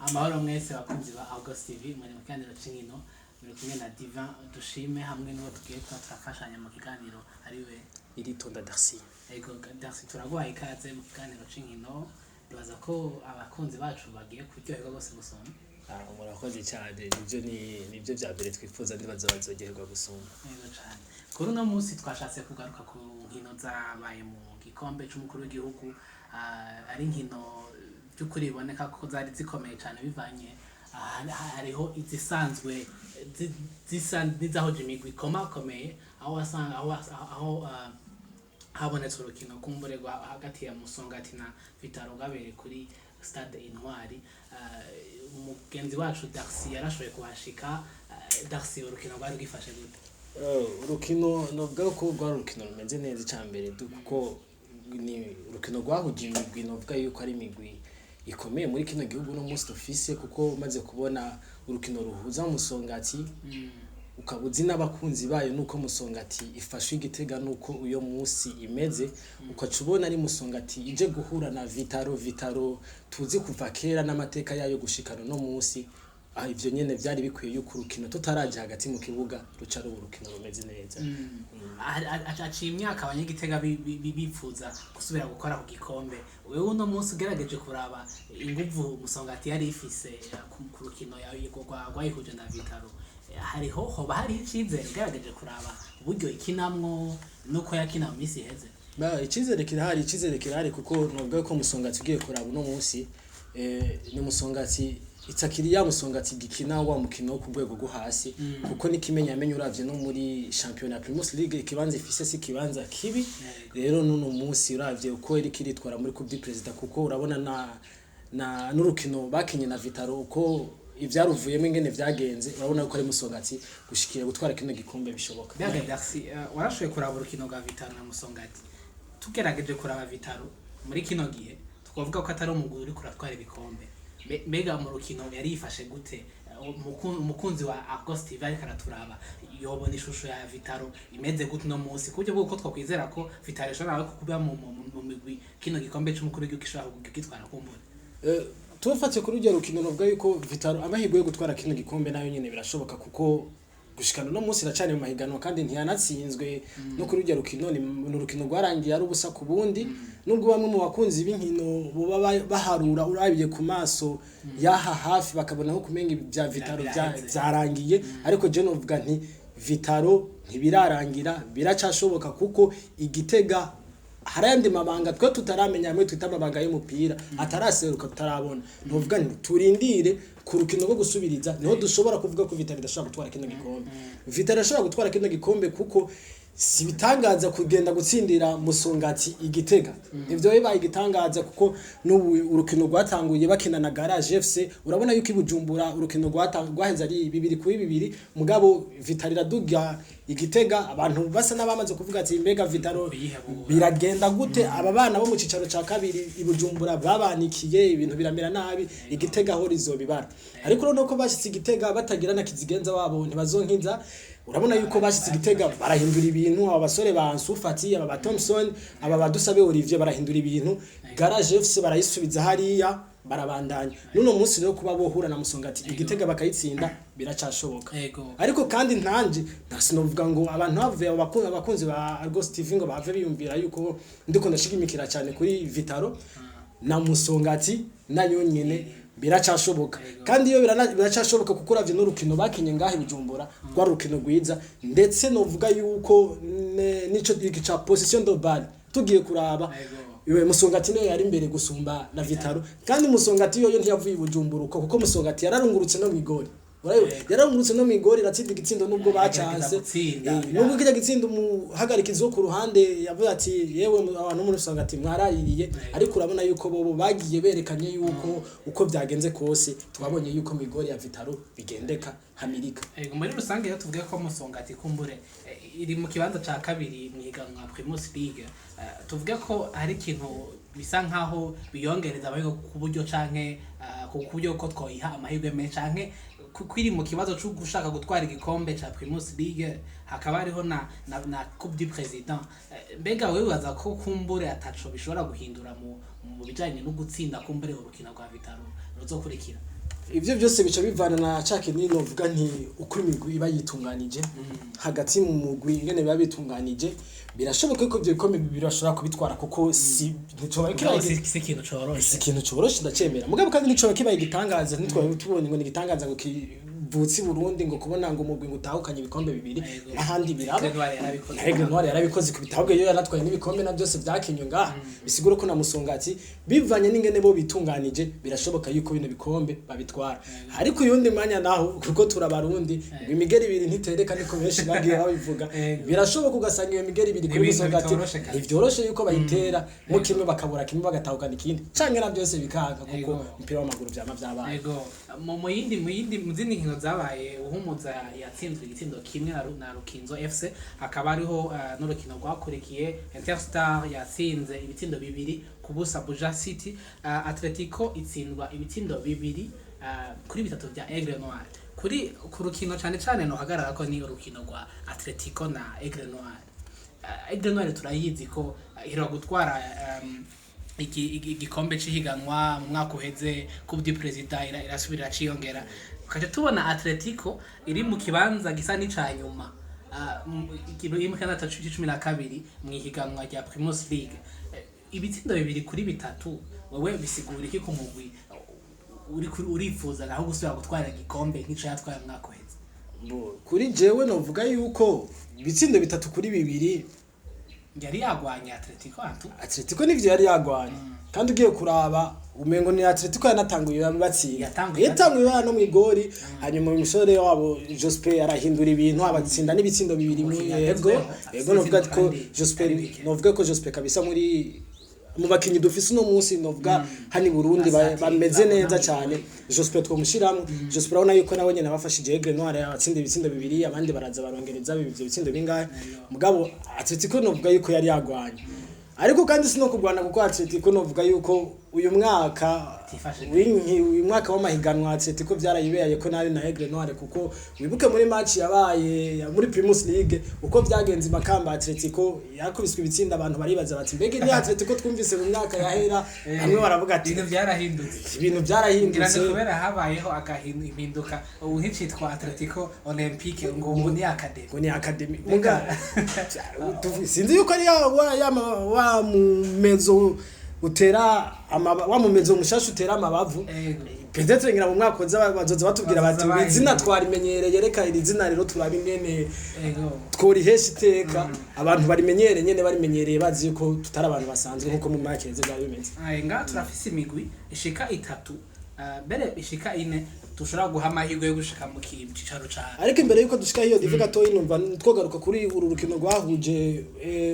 Amahoro mwese bakunzi ba August TV, muri mu kiganiro c'inkino, muri kumwe na Divin Dushime hamwe n'uwo tugiye kuba turafashanya mu kiganiro, ariwe Iritonda Darcy. Ego Darcy, turaguhaye ikaze mu kiganiro c'inkino. Ndibaza ko abakunzi bacu bagiye kuryoherwa bose gusoma. Ah, murakoze cyane. Nibyo, ni nibyo vya mbere twifuza. Ndibaza bazoryoherwa gusoma. Neza cane. Kuri uno munsi twashatse kugaruka ku nkino zabaye mu gikombe c'umukuru w'igihugu, ari inkino by'ukuri biboneka ko zari zikomeye cane, bivanye hariho izisanzwe zisa n'izahuje imigwi ikomakomeye, aho wasanga aho habonetse urukino kumbure rwa hagati ya Musongati na Vital'O rwabereye kuri Stade Intwari. Umugenzi wacu Darcy yarashoboye kuhashika. Darcy, urukino rwari rwifashe gute? Urukino novuga ko rwari urukino rumeze neza. Icya mbere kuko ni urukino rwahuje imigwi novuga yuko ari imigwi ikomeye muri kino gihugu no munsi dufise, kuko umaze kubona urukino ruhuza Musongati, ukaba uzi n'abakunzi bayo, nuko Musongati ifashwe Igitega, nuko uyo munsi imeze, ukaca ubona ari Musongati ije guhura na Vital'O. Vital'O tuzi kuva kera n'amateka yayo gushikana no munsi. Ivyo nyene vyari bikwiye yuko urukino tutaraje hagati mu kibuga ruca ruba urukino rumeze neza. Aciye imyaka abanyagitega bipfuza gusubira gukora ku gikombe. Wewe uno munsi ugerageje kuraba inguvu Musongati yari ifise ku rukino rwayihuje na Vital'O, hariho hoba hariho icizere ugerageje kuraba uburyo ikinamwo nuko yakina mu minsi iheze? Ba, icizere kirahari, icizere kirahari, kuko novuga ko Musongati ugiye kuraba uno munsi, ni Musongati itakiri ya Musongati gikina wa mukino wo ku rwego rwo hasi, kuko n'ikimenyamenya uravye no muri championnat Primus League ikibanza ifise si ikibanza kibi. Rero n'uno munsi uravye uko iriko iritwara muri Coupe du Président, kuko urabona na n'urukino bakinye na Vital'O, uko ivyaruvuyemo ingene vyagenze, urabona ko ari Musongati gushikira gutwara kino gikombe bishoboka. Mbega Darcy, warashoboye kuraba urukino rwa Vital'O na Musongati. Tugerageje kuraba Vital'O muri kino gihe, twavuga ko atari umugwi uriko uratwara ibikombe. Mbega mu rukino yari yifashe gute? Umukunzi wa August TV ariko araturaba yobona ishusho ya Vital'O imeze gute uno munsi, ku buryo bw'uko twakwizera ko Vital'O ishobora kuba mu migwi kino gikombe c'umukuru w'igihugu ishobora kugitwara kumbure? Tufatiye kuri urya rukino, novuga yuko Vital'O amahirwe yo gutwara kino gikombe nayo nyene birashoboka, kuko gushikana no munsi iracari mu mahiganwa kandi ntiyanatsinzwe. No kuri urya rukino ni urukino rwarangiye ari ubusa ku bundi, nubwo bamwe mu bakunzi b'inkino boba baharura urabiye ku maso yaha hafi bakabona ko kumenga ibya Vital'O Biraheze. vyarangiye, ariko je novuga nti Vital'O ntibirarangira, biracashoboka, kuko Igitega hari ayandi mabanga twe tutaramenya, amwe twita amabanga y'umupira ataraseruka, tutarabona. Novuga nti turindire ku rukino rwo gusubiriza, niho dushobora kuvuga ko Vital'O idashobora gutwara kino gikombe. Vital'O irashobora gutwara kino gikombe, kuko si bitangaza kugenda gutsindira Musongati Igitega, ivyo bibaye igitangaza, kuko n'ubu urukino rwatanguye bakina na Garage FC, urabona yuko i Bujumbura urukino rwaheze ari 2-2, mugabo Vital'O iraduga Igitega. Abantu basa n'abamaze kuvuga ati: "Mbega Vital'O Kuyihebura. biragenda gute?" Aba bana bo mu cicaro ca kabiri i Bujumbura babanikiye ibintu biramera nabi Igitega aho rizobibara, ariko urabona ko bashitse Igitega batagira na kizigenza wabo Ntibazonkiza. Urabona yuko bashitse Igitega barahindura ibintu. Aba basore ba Ansufati, aba ba Thompson, aba ba Dusabe Olivier barahindura ibintu, Garage FC barayisubiza hariya, barabandanya. Nuno munsi rero kuba bohura na Musongati Igitega bakayitsinda biracashoboka. Ariko kandi ntanje sinovuga ngo abantu bavuye abakunzi ba Argos TV ngo bave biyumvira yuko ndiko ndashigimikira cyane kuri Vital'O. Na Musongati nayo nyene biracashoboka, kandi iyo biracashoboka, kuko uravye n'urukino bakinye ngahe i Bujumbura rwari urukino rwiza, ndetse novuga yuko nico ca possession de balle tugiye kuraba, iwe Musongati niyo yari imbere gusumba na Vital'O. Kandi Musongati yoyo ntiyavuye i Bujumbura uko, kuko Musongati yararungurutse no mw'igori. Urabibona? Yararungurutse no mw'igori, iratsinda igitsindo nubwo Yagerageza bacanse. gutsinda. Nubwo kirya gitsindo umuhagarikizi wo ku ruhande yavuze ati: "Yewe abantu muri Musongati mwaraririye", ariko urabona yuko bobo bagiye berekanye yuko uko byagenze kose twabonye yuko mw'igori ya Vital'O bigendeka hamirika. Ego, muri rusange rero tuvuge ko Musongati kumbure iri mu kibanza ca kabiri mu higanwa Primus League. Tuvuge ko hari ikintu bisa nkaho biyongereza amahirwe ku buryo canke ku buryo ko twoyiha amahirwe menshi, canke ko iri mu kibazo co gushaka gutwara igikombe ca Primus League, hakaba hariho na Coupe du Président. Mbega wewe wibaza ko kumbure ataco bishobora guhindura mu bijanye no gutsinda kumbure urukino rwa Vital'O ruzokurikira? Ivyo byose bica bivana na ca kinini novuga nti uko imigwi iba yitunganije hagati mu mugwi, ingene biba bitunganije. Birashoboka ko ivyo bikombe bibiri bashobora kubitwara, kuko si nticoba Mugabo kibaye si ikintu coroshe. Si ikintu coroshe, ndacemera. Mugabo kandi nticoba kibaye igitangaza, ntitwaba tubonye ngo ni igitangaza ngo kivutse i Burundi, ngo kubona ngo umugwi ngo utahukanye ibikombe bibiri. N'ahandi biraba. Aigle Noir yarabikoze. Aigle Noir yarabikoze ku bitabwe, iyo yanatwaye n'ibikombe na byose vyakinywe ngaha. Bisigura ko na Musongati, bivanye n'ingene bo bitunganije, birashoboka yuko bino bikombe babitwara. Ariko uyundi mwanya naho, kuko turabarundi, ngo imigeri ibiri ntitereka, niko benshi bagiye babivuga. Birashoboka ugasanga iyo migeri ibiri kuri Ibintu Musongati bitoroshe kabisa. ntivyoroshe yuko bayitera mo kimwe, bakabura kimwe, bagatahukana ikindi, canke na byose bikanka, kuko umupira w'amaguru vyama vyabaye. Ego, mu yindi mu zindi nkino zabaye, Uhumuza yatsinzwe igitsindo kimwe na Rukinzo FC. Hakaba hariho n'urukino rwakurikiye, Interstar yatsinze ibitsindo 2-0 Buja City. Atletico itsindwa ibitsindo 2-3 vya Aigle Noir. Kuri ku rukino cane cane nohagarara ko ni urukino rwa Atletico na Aigle Noir. Aigle Noir turayizi ko iheruka gutwara igikombe c'ihiganwa mu mwaka uheze, Coupe du Président, irasubira iraciyongera. Tukaca tubona Atletico iri mu kibanza gisa n'ica nyuma, iri mu kibanza ca 12 mw'ihiganwa rya Primus League. Ibitsindo 2-3, wewe bisigura iki ku mugwi uri urifuza naho gusubira gutwara igikombe nk'ico yatwaye mu mwaka uheze? Bo, kuri jewe novuga yuko ibitsindo 3-2, Yari yagwanye Atletico antu. Atletico nivyo, yari yagwanye, kandi ugiye kuraba umengo ni Atletico yanatanguye batsinda. Yatanguye. Yatanguye no mw'igori, hanyuma umusore wabo Jospe arahindura ibintu, abatsinda n'ibitsindo bibiri mu Umukinyi yego. agezweho, Yego, novuga ko kandi Jospe ari bike. novuga ko Jospe kabisa muri mu bakinyi dufise uno munsi, novuga hano i Burundi Asatira, bameze neza babona cyane, Jospe twomushiramwo. Jospe urabona yuko nawe nyene abafashije Aigle Noir abatsinda ibitsindo bibiri, abandi baraza barongereza ivyo bitsindo bingahe. Mugabo Atletico novuga yuko yari yagwanye, ariko kandi sino kugwana, kuko Atletico novuga yuko uyu mwaka Tifashe. uyu mwaka w'amahiganwa Atletico byarayibeye ko nabi na Aigle Noir, kuko wibuke muri match yabaye muri Primus League uko byagenze i Makamba, Atletico yakubiswe ibitsinda, abantu baribaza bati: "Mbega ni Atletico twumvise mu myaka yahera?" Bamwe baravuga ati Ibintu byarahindutse. Ibintu Ngira byarahindutse. ngo kubera habayeho impinduka, ubu nticitwa Atletico Olympique, ngo ubu ni Academy. Ngo ni Academy. Muga sinzi yuko ari ya wa ya wa mumezo utera wa mumezo mushasha utera amabavu. Peut-être ngira mu mwaka uza bazoza batubwira bati: Bazoza "Iri zina bahinduye. twarimenyereye, reka iri zina rero turabe ingene tworihesha iteka, abantu barimenyere nyene, barimenyereye bazi yuko tutari abantu basanzwe nkuko mu myaka iheze byari bimeze." Aye, ngaha turafise imigwi ishika itatu, mbere ishika ine, dushobora guha amahirwe yo gushika mu cicaro ca Ariko imbere yuko dushika hiyo dive gatoyi, numva twogaruka kuri uru rukino rwahuje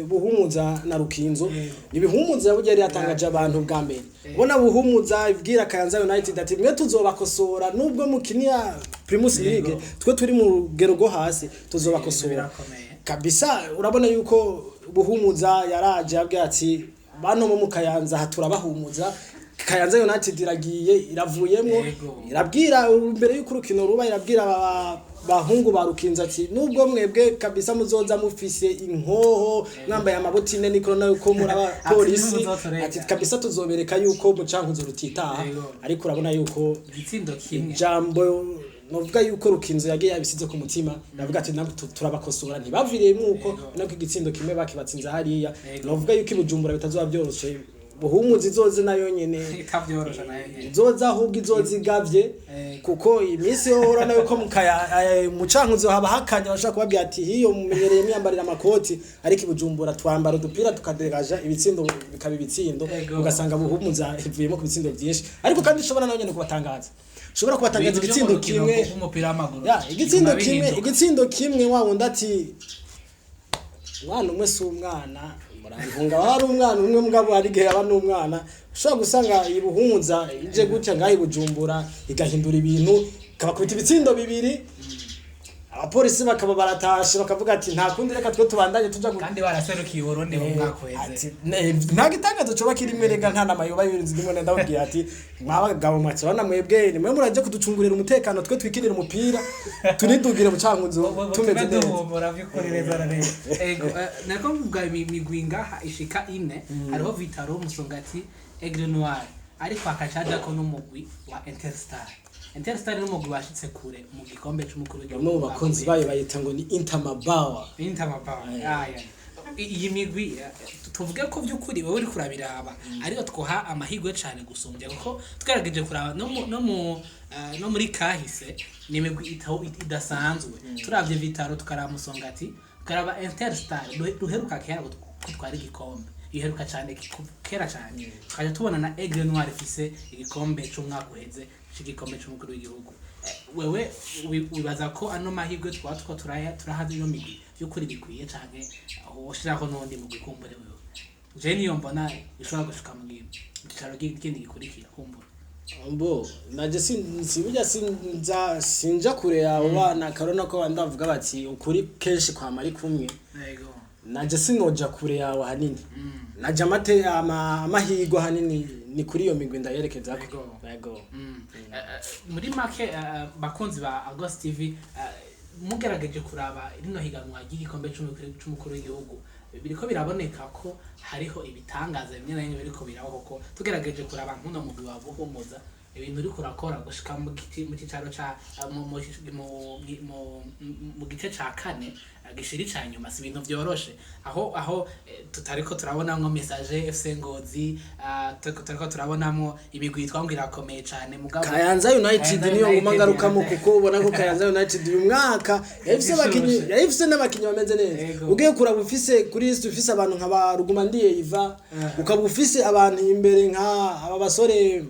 Buhumuza na Rukinzo. Ibihumuza burya yari yatangaje abantu bwa mbere. Ubona Buhumuza ibwira Kayanza United ati: "Mwe tuzobakosora, nubwo mukiniya Primus League, twe turi mu rugero rwo hasi, tuzobakosora." Birakomeye. Kabisa, urabona yuko Buhumuza yaraje abwira ati: "Bano mu Kayanza aha turabahumuza." Kayanza United iragiye iravuyemwo. Irabwira mbere y'uko urukino ruba, irabwira bahungu ba Rukinzo ati: "Nubwo mwebwe kabisa muzoza mufise inkoho, mwambaye amabotine nikoro nayo ko muri abapolisi, Ati: ati kabisa tuzobereka yuko mucankuzo rutitaha." Ariko urabona yuko Igitsindo kimwe. ijambo novuga yuko Rukinzo yagiye yabisize ku mutima, navuga ati: "Nabwo turabakosora." Ntibaviriyemwo uko nako igitsindo kimwe bakibatsinze hariya. Novuga yuko i Bujumbura bitazoba byoroshe. Buhumuza izoze nayo nyene Itavyorosha nayo nyene. Izoza, ahubwo izoza igavye, kuko iminsi yo urabona yuko mu Cankuzo haba hakanya, bashobora kubabwira ati: "Hiyo mumenyereye mwiyambarira amakoti, ariko i Bujumbura twambara udupira tukadegaja, ibitsindo bikaba ibitsindo." Ugasanga Buhumuza ivuyemo ku bitsindo byinshi, ariko kandi ishobora nayo nyene kubatangaza, ushobora kubatangaza Ibintu vyo igitsindo mu rukino kimwe. rw'umupira w'amaguru Ya, igitsindo biguma kimwe. bihinduka. Igitsindo kimwe, wa wundi ati: "Umwana umwe si umwana." Murantunga, aba ari umwana umwe, mugabo hari igihe aba n'umwana. Ushobora gusanga ibuhumuza ije gutya ngaho i Bujumbura igahindura ibintu, ikabakubita ibitsindo bibiri, abapolisi bakaba baratashe, bakavuga ati: "Nta kundi, reka twe tubandanye tuja Kandi baraserukiye Uburundi mu mwaka uheze. Ati: "Nta gitangazo coba kirimwe rega, nta nama yoba yurinze ndimo." Ndababwira ati: "Mwabagabo mwakirana mwebwe, nimwe muraje kuducungurira umutekano, twe twikinira umupira, tunidugire mu Cankuzo tumeze Tumeze neza." Duhumura by'ukuri neza na neza. Ego, nako mvuga imigwi ngaha ishika ine, hariho Vitaro, Musongati, Aigle Noir, ariko hakaca hajako n'umugwi wa Interstar. Interstar ni umugwi washitse kure mu gikombe c'umukuru w'igihugu. Bamwe mu bakunzi bayo bayita ngo ni Intamabawa. Intamabawa. Aya, iyi migwi, tuvuge ko by'ukuri wowe uri kurabiraba ariko twoha amahirwe cyane gusumbya, kuko twagerageje kuraba no muri kahise ni imigwi idasanzwe. Turavye Vital'O, tukaraba Musongati, tukaraba Interstar ruheruka kera gutwara igikombe, iheruka cyane kera cyane, tukaja tubona na Aigle Noir ifise igikombe c'umwaka uheze c'igikombe c'umukuru w'igihugu. Wewe wibaza ko ano mahirwe twaba two turaha ino migwi by'ukuri bikwiye, canke woshiraho n'uwundi mugwi? Kumbure wewe, je niyo mbona ishobora gushika mu gicaro kindi gikurikira kumbura. Mbo naje siburya sinza sinja kure yawe bana karona ko bandavuga bati ukuri kenshi kwama ari kumwe. Naje sinoja kure yawe hanini, naje amate amahirwe hanini ni kuri iyo migwi ndayerekezako. Yego. Muri make, bakunzi ba Agos TV, mugerageje kuraba rino higanwa ry'igikombe c'umukuru w'igihugu, biriko biraboneka ko hariho ibitangaza bimwe na bimwe biriko birabaho, ko tugerageje kuraba nk'uno mugwi wa Buhumuza, ibintu uriko urakora gushika mu cicaro ca mu mu mu mu- mu gice ca kane gishira ica nyuma, si ibintu vyoroshe, aho tutariko turabonamwo Messager FC Ngozi, tutariko turabonamwo imigwi yitwa ngo irakomeye cane, mugabo Kayanza United Kayanza niyo nguma United ngarukamo, kuko ubona ko Kayanza United uyu mwaka yafise abakinyi, yafise n'abakinyi bameze neza. Ugiye kuraba ufise kuri list, ufise abantu nka ba Rugumandiye Iva, ukaba ufise abantu imbere nka aba basore,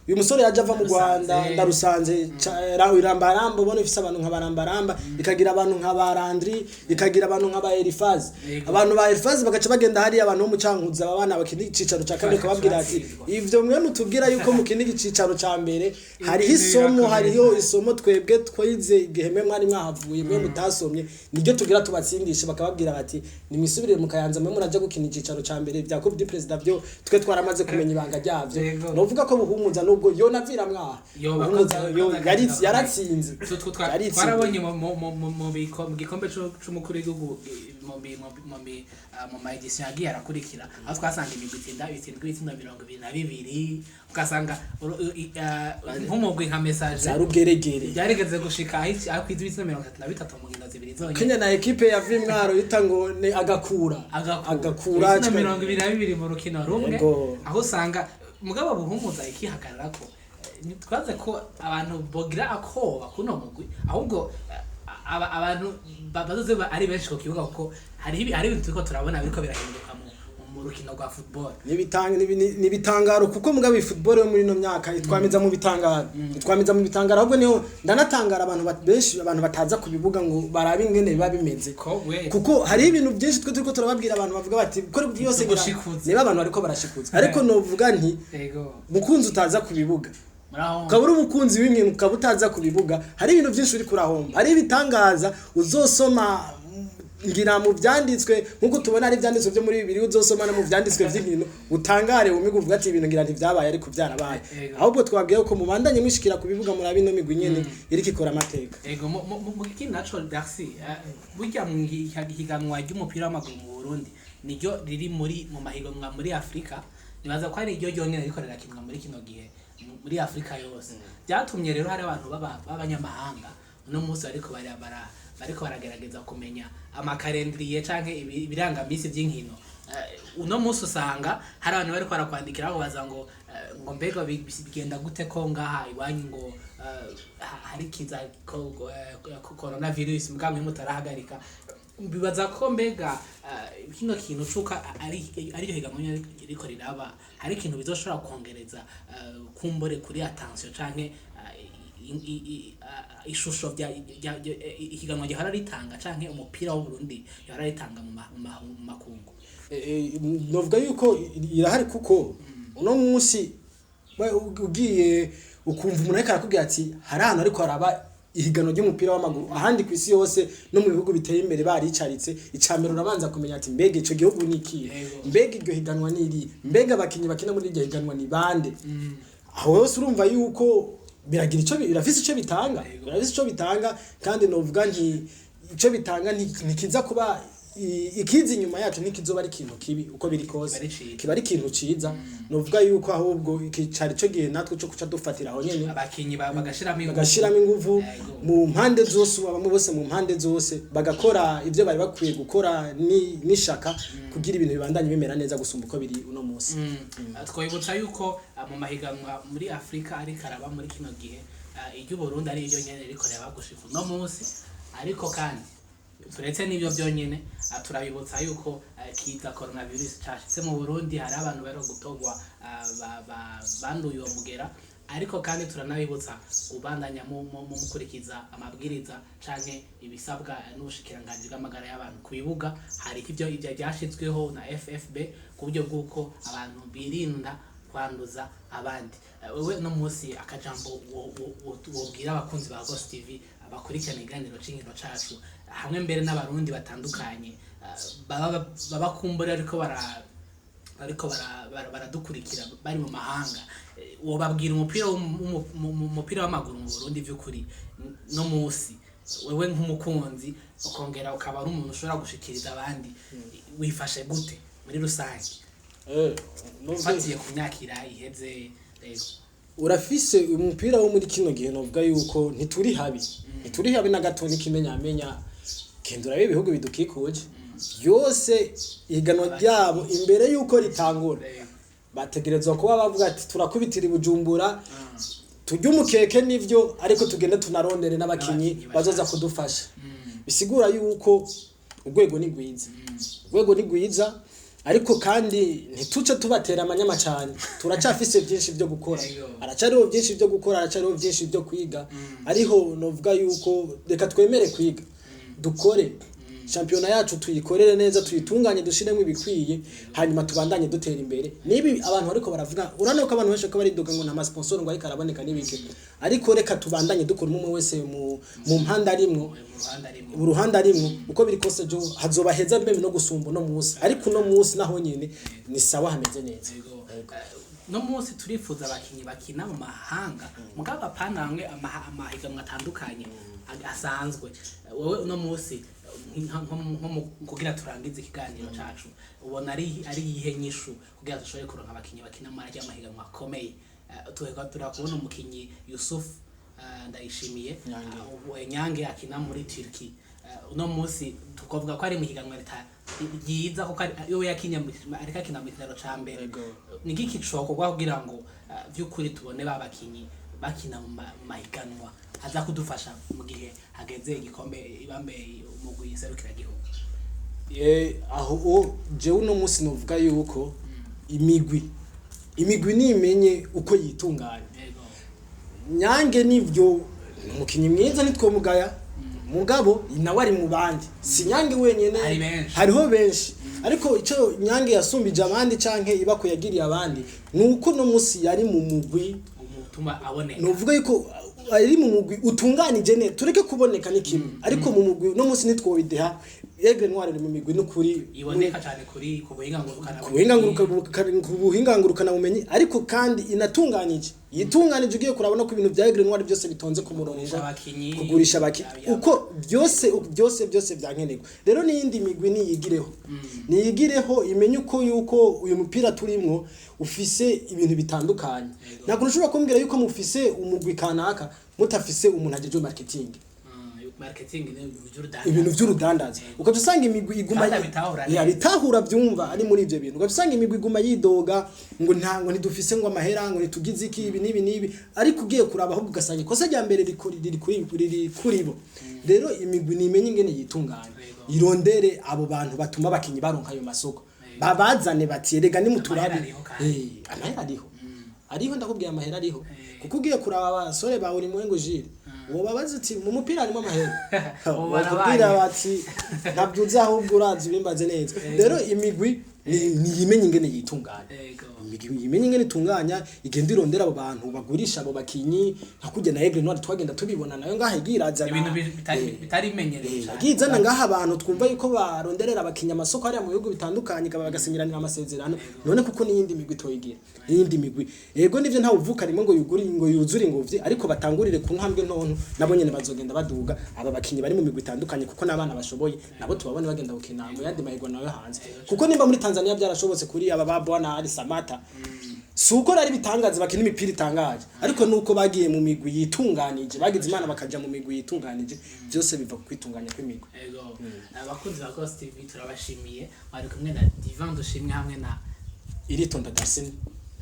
uyu musore yaje ava mu Rwanda. Ndarusanze. Ndarusanze Irambaramba, ubona ifise abantu nka Barambaramba, ikagira abantu nka ba Landry, ikagira abantu nka ba Elifazi. Abantu ba Elifazi bagaca bagenda hariya, abantu bo mu Cankuzo, aba bana bakina icicaro ca kabiri, ukababwira ati Batsindwa. ivyo mwe mutubwira yuko mukina igicicaro ca mbere, hariho Ibintu isomo, birakomeye hariho cyane. isomo twebwe twize igihe mwe mwari mwahavuye, mwe mutasomye, niryo tugira tubatsindishe. Bakababwira bati nimisubire mu Kayanza, mwe muraja gukina icicaro ca mbere vya Coupe du Président, byo twe twaramaze kumenya ibanga ryavyo. Novuga ko Buhumuza nubwo yo navira mwaha, Yo, Buhumuza yo yaratsinze. Yaritsinze. Twarabonye mu gikombe c'umukuru w'igihugu, mu ma edition yagiye arakurikira, aho twasanga imigwi itsinda itsindwa ibitsindo 22, ugasanga nk'umugwi nka Message za Rugeregere byarigeze gushika aho kwiza ibitsindo 33 mu nkino zibiri zonyene. Kenya na ekipe ya Vimwaro yita ngo ni Agakura. Agakura ibitsindo 22 mu rukino rumwe. Aho usanga mugabo Buhumuza ikihagarara ko ntitwaze ko abantu bogira akoba kuno mugwi, ahubwo abantu bazoze ari benshi ku kibuga, kuko hari ibintu turiko turabona biriko birahinduka mu rukino rwa football. Ni ibitangaro, kuko mugabo iyi football yo muri ino myaka itwamiza mu bitangaro, itwamiza mu bitangaro. Ahubwo niho ndanatangara abantu benshi, abantu bataza ku bibuga ngo barabe ingene biba bimeze, ko we kuko hari ibintu byinshi twe turiko turababwira, abantu bavuga bati ko byose Tugushikuza. niba abantu bariko barashikuza, ariko novuga nti mukunzi utaza ku bibuga, muraho ukaba uri umukunzi w'inkino ukaba utaza ku bibuga, hari ibintu byinshi uri kurahomba, hari ibitangaza uzosoma ngira mu byanditswe, nk'uko tubona ari ibyanditswe byo muri Bibiliya, uzosoma no mu byanditswe by'inkino utangare, wumige uvuga ati ibintu ngira ntivyabaye ariko byarabaye. Ahubwo twabwiye ko mubandanye mwishikira ku bibuga, murabe ino migwi nyene iriko ikora amateka. Ego, mu kindi naco, Darcy, burya mu higanwa ry'umupira w'amaguru mu Burundi niryo riri muri mu mahiganwa muri Afrika, nibaza ko ari iryo ryonyene riko rirakinwa muri kino gihe muri Afrika yose. Byatumye rero hari abantu b'abanyamahanga uno munsi bariko baragerageza kumenya ama calendrier canke ibirangamisi vy'inkino. Uno munsi usanga hari abantu bariko barakwandikira bakubaza ngo mbega bigenda gute ko ngaha iwanyu ngo hari kiza coronavirus, mugabo mwe mutarahagarika? Bibaza ko mbega kino kintu cuko ari ariryo higanwa nyene riko riraba, hari ikintu bizoshobora kongereza kumbure kuri attention canke ishusho ihiganwa gihora ritanga canke umupira w'Uburundi gihora ritanga mu makungu? Novuga yuko irahari, kuko uno munsi ugiye ukumva umuntu ariko arakubwira ati hari ahantu ariko haraba ihiganwa ry'umupira w'amaguru ahandi ku isi yose no mu bihugu biteye imbere baricaritse, icambere urabanza kumenya ati mbega ico gihugu ni ikihe? Mbega iryo higanwa ni iri? Mbega abakinyi bakina muri iryo higanwa ni bande? Aho hose urumva yuko biragira ico birafise ico bitanga, birafise ico bitanga. Kandi novuga nti ico bitanga ntikiza kuba ikiza inyuma yacu ntikizoba ari ikintu kibi uko biri kose. Kiba ari ciza. Kiba ari ikintu ciza. Novuga yuko ahubwo iki cari co gihe natwe co kuca dufatira aho nyene, abakinyi bagashiramo ingufu. Bagashiramo inguvu Yego. mu mpande zose, bamwe bose mu mpande zose bagakora ivyo bari bakwiye gukora n'ishaka kugira ibintu bibandanye bimera neza gusumba uko biri uno munsi. Twibutsa yuko mu mahiganwa muri Afurika ariko araba muri kino gihe, iry'Uburundi ari ryo nyene riko riraba gushika uno munsi. Ariko kandi turetse n'ibyo byonyene, turabibutsa yuko kiza coronavirus cashitse mu Burundi, hari abantu bari gutogwa banduye uwo mugera. Ariko kandi turanabibutsa kubandanya mu mukurikiza amabwiriza canke ibisabwa n'ubushikiranganji bw'amagara y'abantu. Ku bibuga hari ivyo byashizweho na FFB ku buryo bw'uko abantu birinda kwanduza abandi. Wewe no munsi akajambo wobwira abakunzi ba Ghost TV bakurikirana ikiganiro c'inkino cacu, hamwe mbere n'abarundi batandukanye baba kumbura ariko baradukurikira bari mu mahanga, wobabwira umupira umupira w'amaguru mu Burundi vy'ukuri no musi, wewe nk'umukunzi ukongera ukaba ari umuntu ushobora gushikiriza abandi, wifashe gute muri rusange ufatiye ku myaka iheze? Yego. Urafise umupira wo muri kino gihe, novuga yuko ntituri habi, ntituri habi na gato. N'ikimenyamenya genda urabe ibihugu bidukikuje byose, ihiganwa ryabo imbere yuko ritangura bategerezwa kuba bavuga ati: "Turakubitira i Bujumbura, turye umukeke nivyo, ariko tugende tunarondere n'abakinyi n'abakinyi bazoza bashasha." kudufasha. Bisigura yuko urwego ni rwiza, urwego ni rwiza, ariko kandi ntituce tubatera amanyama cyane. Turacafise byinshi byo gukora. Haracariho byinshi byo gukora, haracariho byinshi byo kwiga. Ariho novuga yuko reka twemere kwiga, dukore shampiyona yacu, tuyikorere neza, tuyitunganye, dushiremo ibikwiye, hanyuma tubandanye dutera imbere. Nibi abantu bariko baravuga, urabona ko abantu benshi ko baridoga ngo nta ma sponsor ngo ariko araboneka n'ibike, ariko reka tubandanye dukora, umwe wese mu mpande arimwo, mu ruhande arimwo. Mu ruhande arimwo. Uko biri kose jo hazoba heza mbere no gusumba uno munsi, ariko uno munsi naho nyene ni sawa, hameze neza. Yego. No munsi turifuza abakinyi bakina mu mahanga, mugabo apana bamwe amahiganwa atandukanye asanzwe. Wowe uno munsi nko kugira turangize ikiganiro cacu, ubona ari iyihe nyishu kugira dushobore kuronka abakinyi bakina muri arya mahiganwa akomeye? Tuheka turakubona umukinyi Yusuf Ndayishimiye. Nyange. Nyange akina muri Turkey. Uno munsi tukavuga ko ari mu higanwa ryiza kuko iyo yakinye ariko akina mu kiraro ca mbere. Ni igiki cokorwa kugira ngo vy'ukuri tubone ba bakinyi bakina mu mahiganwa aza kudufasha mu gihe hageze igikombe ibambe umugwi serukiragihugu? Aho jewe uno munsi novuga yuko imigwi nimenye uko yitunganya. Nyange nivyo ni umukinyi mwiza, ntitwomugaya, mugabo nawe ari mu bandi, si Nyange wenyene. Hari benshi. Hariho benshi, ariko ico Nyange yasumbije abandi canke ibako yagiriye abandi ni uko uno munsi yari mu mugwi umutuma aboneka. Novuga yuko ari mu mugwi utunganije neza. Tureke kuboneka ni kimwe, ariko mu mugwi no munsi ntitwobideha. Aigle Noir iri mu migwi n'ukuri iboneka cyane kuri ku buhinga ngurukana ku buhinga ngurukana bumenyi, ariko kandi inatunganije, yitunganije. Ugiye kurabona ko ibintu bya Aigle Noir byose bitonze ku murongo. Kugurisha abakinyi, kugurisha abakinyi, yaba. uko byose byankenerwa. Rero n'iyindi migwi niyigireho, imenye uko yuko uyu mupira turimwo ufise ibintu bitandukanye. Ntabwo ushobora kumbwira yuko mufise umugwi kanaka mutafise umuntu ajejwe marketing. Marketing ni ibintu by'urudandaza. Ibintu by'urudandaza, ukaca usanga imigwi iguma Kandi abitahura neza. Abitahura byumva ari muri ibyo bintu. Ugaca usanga imigwi iguma yidoga ngo nta ngo ntidufise ngo amahera, ngo ntitugize iki, ibi n'ibi n'ibi, ariko ugiye kuraba ahubwo ugasanga ikosa rya mbere riri kuri bo. Rero imigwi nimenye ingene yitunganya, irondere abo bantu batuma abakinyi baronka ayo masoko, babazane bati: "Erega nimuturabe." Amahera ariho kandi. Amahera ariho, ndakubwiye, amahera ariho, kuko ugiye kuraba abasore ba Ulimwengu Jire, wobabaza uti: "Mu mupira harimo amahera?" Ubu bakubwira barabaye. bati: "Ntabyo uzi, ahubwo urazi ubimbaze neza." Rero imigwi Niyimenye ingene yitunganya. Ego. Yimenye ingene itunganya, igenda irondera abo bantu bagurisha abo bakinyi, nka kurya na Aigle Noir twagenda tubibona nayo ngaha igiye irazana Ibintu bitari bimenyereye cane. Yagiye izana ngaha abantu twumva yuko baronderera abakinyi amasoko hariya mu bihugu bitandukanye, ikaba bagasinyiranira amasezerano. None kuko n'iyindi migwi toyigira, n'iyindi migwi, yego nivyo, ntawe uvuka rimwe ngo yugure, ngo yuzure ingobyi, ariko batangurire ku ntambwe ntonto, nabo nyene bazogenda baduga. Aba bakinyi bari mu migwi itandukanye, kuko n'abana bashoboye, nabo tubabone bagenda gukina mu yandi mahiganwa yo hanze, kuko nimba muri Tanzania byarashobotse kuri aba ba Bwana Ali Samata, si uko ari bitangaza bakina imipira itangaje, ariko nuko bagiye mu migwi yitunganije, bagize Imana bakaja mu migwi yitunganije. Byose biva ku kwitunganya kw'imigwi. Ego, abakunzi ba Ghost TV, turabashimiye. Mwari kumwe na Divan Dushimwe hamwe na Iritonda Darsine.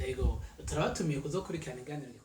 Ego, turabatumiye kuzokurikirana iganiro.